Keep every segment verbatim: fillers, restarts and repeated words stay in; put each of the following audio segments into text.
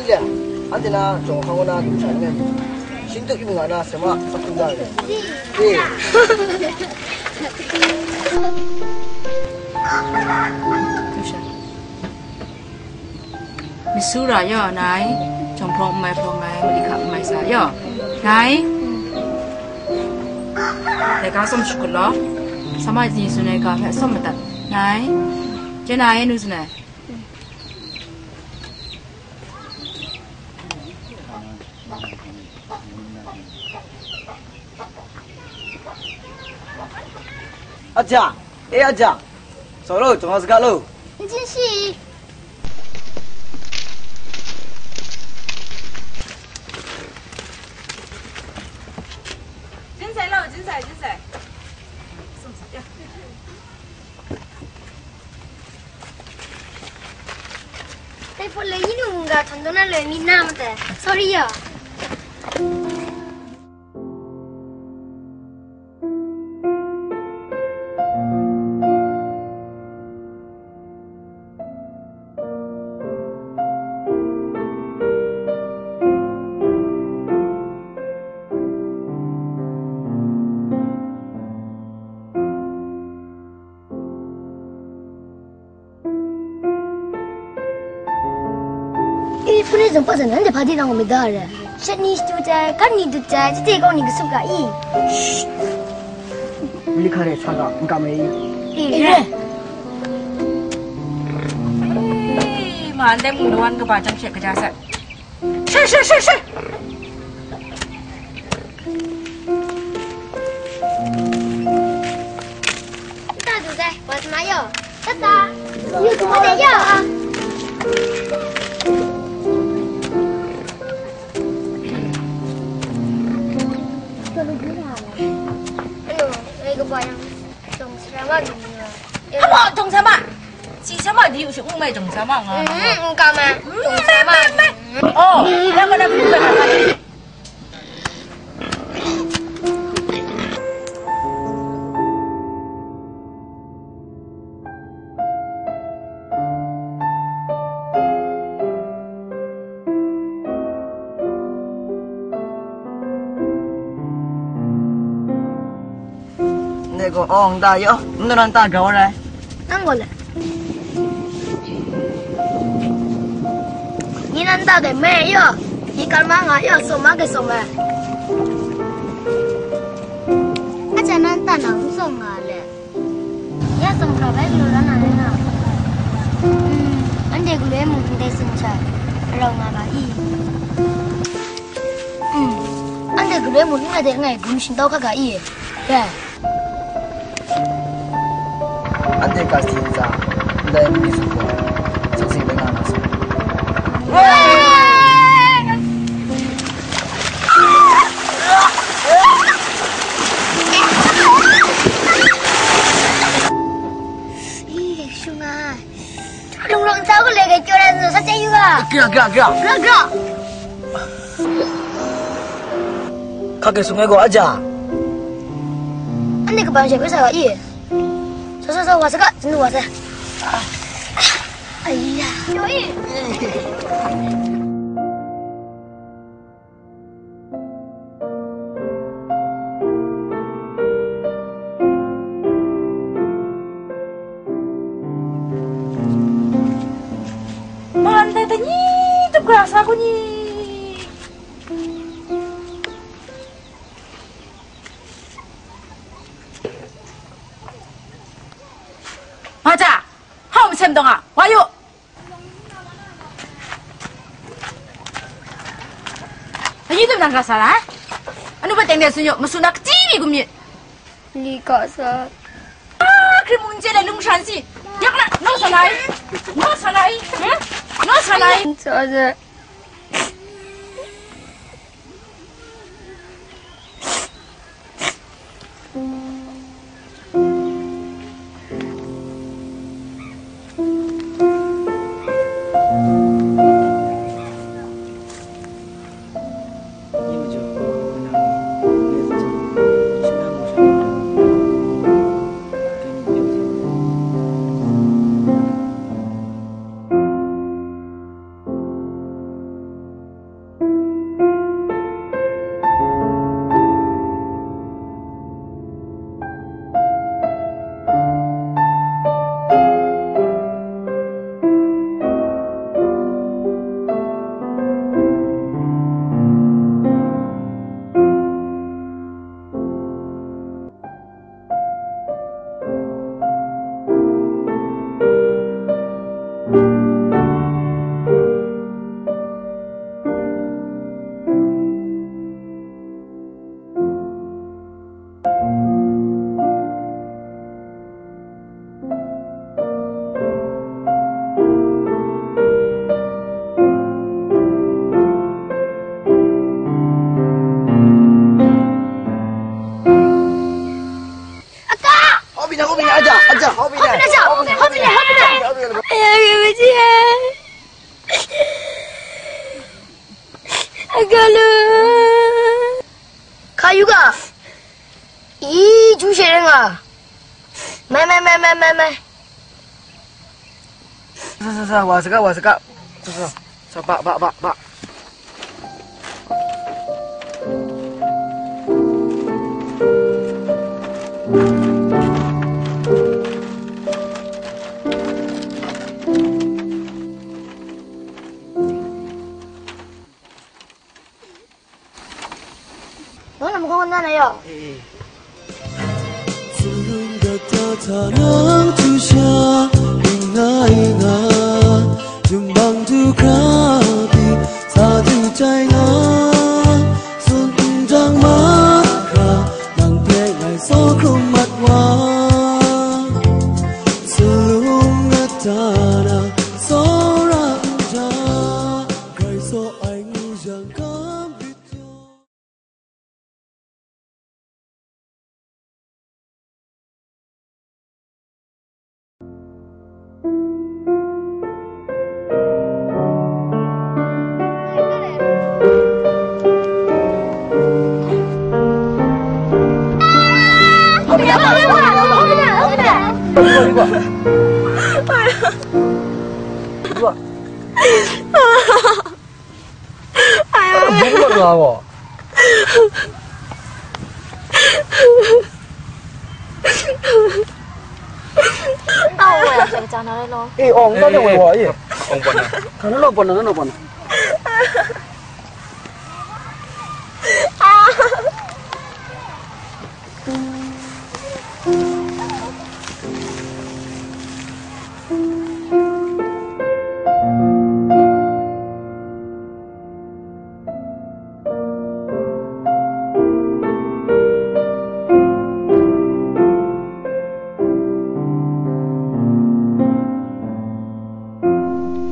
Anhte na jawng hkang na lu sha n rai, shing tup yu nga na, sema sa hkrum da re. E. Myit su ra yaw, nai, jawng hprawng n mai hprawng ai, mali hka n mai sa yaw, nai. Laika tsawm shakut law, sa ma ni tsun ai ga hpe tsawm madat, nai. Chye na e, nu tsun ai. Aja, e aja, so lo, jawng saga lo. N chye shi. Jin sai lo, jin sai, jin sai. Dai hpawt le, yi nu mungga htan daw na le mi na matai. Sorry ya. E, hpun e zawn pa zawn, nanhte hpa di nang wa myit da re? Shat ni shatu jai, gat ni dut jai, tete kau ni kasup ga i? Mali hka re, sa ga, n kam re i? E, re. E, ma, ndai mung lawan kaba jang she kaja sat. She, she, she, she. Nta du dai, wa sma yaw. Tata. Yu sma de yaw. Anu, ai kaba yang jawng sara ma lu ni wa. Apa jawng sara ma? Si sara ma di u shi, u mai jawng sara ma nga. Mm, ka ma. Jawng sara ma. Oh, yang mana? Ndai gaw awng ta yaw, n nan ta grau ai. Nang gaw le. Ni nan ta de me yaw, ni kan ma nga yaw, so ma ke so ma. Aja nan ta na n so nga le. Ya tsawng hkra bai galaw la na rai na. Mm, anhte galoi mung ndai tsun hta rau nga ga i? Mm, anhte galoi mung n nga de ngai grum shingtau hka ga i? Dai. Anhte ga si ntsa, ndai mali sut gaw, sakse bai nga nga sai. Ih, shung ai. Lung rawng sa gaw le, grai kyaw rai, sa chye yu ga. Gra, gra, gra. Gra, gra. Hka ke sung ai gaw, aja. Anhte kaban she hpe sa ga i? Sa, sa, sa, wa saga, chyeju wa sai. Ai ya. Yo i. Man dai, dai ni tup gara sa ku ni? Hpa hta? Hau masem dawng a, wa yu! Ayi tup nang ga sa la, eh? Anu hpe teng de tsun yu, masu na kachyi mi gun myit. Li ga sa. Ah, hkrit mung n chye de lung shan si. Yak na, naw sa na i? Naw sa na i? Hmm? Naw sa na i? Sa sa. Yu ga. I, ju she nga. Mai, mai, mai, mai, mai, mai. Sa, sa, sa, wa saga, wa saga. Sa, sa. Sa, ba, ba, ba, ba. Nang na magawng na na yaw. Tsunung kata tanang tu sha, ingai nga, jumbang tu krabi, sa tu jai nga, sun ndang mahkra, nang hpe ngai so hkrum mat wa. Tsunung kata na, so ra nja, grai so ai ngu yang kam rit yaw. Ai, ai. Bung mat nga gaw. Tau wa ya, sa ka na lo. Eh, ong ta de wa, eh. Ong pon na. Ka na lo pon na, na lo pon na.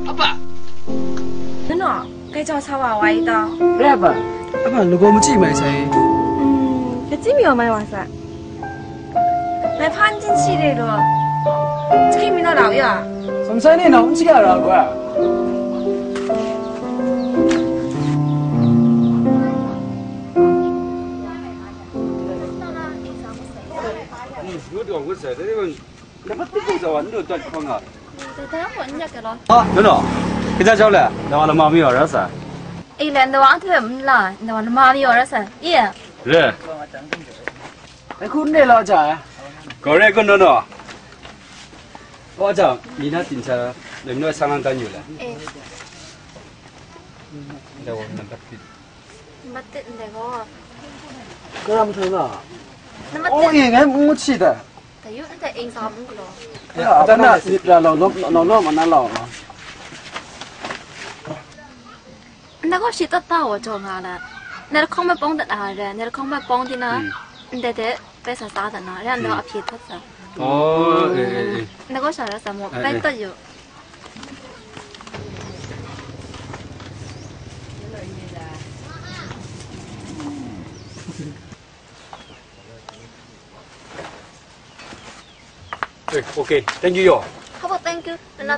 Apa? Nana, kai jau sa wa wai ta. Re apa? Apa, lagaw machyi mai sai? Hmm, kachyi mi wa mai wa sa. Ngai hpa n chye re law, chye mi naw la u ya? Samsai ni nau n chye ra gaw. Ngut gaw ngut sai, dai gaw, dai pat tik gaw sa wa, n daw dat hkawng nga. Dai hta gaw n yak ga law. Ah, no, no. Kaja jau le, ndawa lama mi wa ra sa. E le, ndawa a hte n la, ndawa lama mi wa ra sa. Iya. Re. Ai hku n re law ja ai. Gaw re kun no no. Kaw jang, mi na ting sha, loi mi naw sang lang dan yu le. Eh. Daw nambat tit. Nambat tit ndai gaw. Karam hta nga. Nambat tit. Oh, eh, ngai ngut shi da. Tayu ndai ing sa mung galaw. Ya, dan na, nit ra law, lom, law, lom, ana law. Ndai gaw shi tat ta wa jaw nga la. Ndai lahkawng bai pawng dat na re, ndai lahkawng bai pawng di na, hmm, ndai de bai sa sa dat na, re ndai a hpye htat sa. Oh, eh, eh, eh. Ndai gaw sha ra sa mu, eh, bai eh, tat yu. Eh, okay. Thank you, yo. How about thank you? Nana